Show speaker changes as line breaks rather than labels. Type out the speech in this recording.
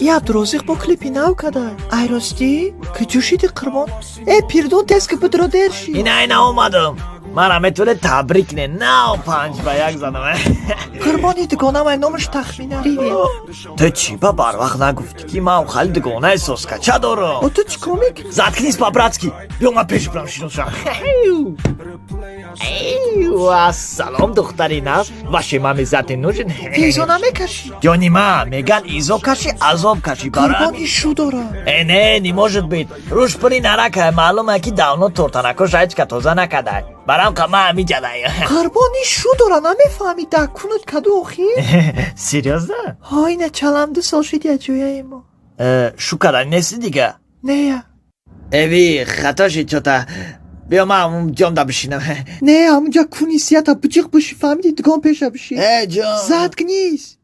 И Абдурозиқ бо клипи нав када. Ай, ростӣ, куҷо шиди, Қурбон? Э, пирдон, тез ки будро, дер шид.
Ина, ина омадам. Мара метавонед табрик не, нав 5-1 задам.
Қурбони дугонамай, номаш Тахмина. Привет.
Ту чӣ ба барвақт нагуфтӣ, ки ман хали дугонаи соскача дорам?
О, ту чӣ кор мекунӣ?
Заткнись по-братски. Биё, ман пеши бурам, шиносам. Ассалом, духтари нав. Вашей маме зять нужен?
Изо намекашӣ?
Ҷони ман, меган, изо каши, азоб каши.
Қурбони шу дорам.
Э, не, не может быть. Руш пури наракай, маълума, ки давно тортанако жвачка тоза накадай. Барам қама ҳами ҷадай.
Қурбони шу дора, намефаҳмӣ, дакунут каду охир.
Серьёзно?
Ҳо, ина чалам, 2 сол шид яҷояи мо.
Э, шу кадан нести дига?
Нея.
Эви, хато шид чота. Биё, ман ҷомда бишинам.
Не, ҳамунҷа куни сията биҷиқ биши, фаҳмиди? Дугон пеша биши.
Э, ҷон.
Заткнись.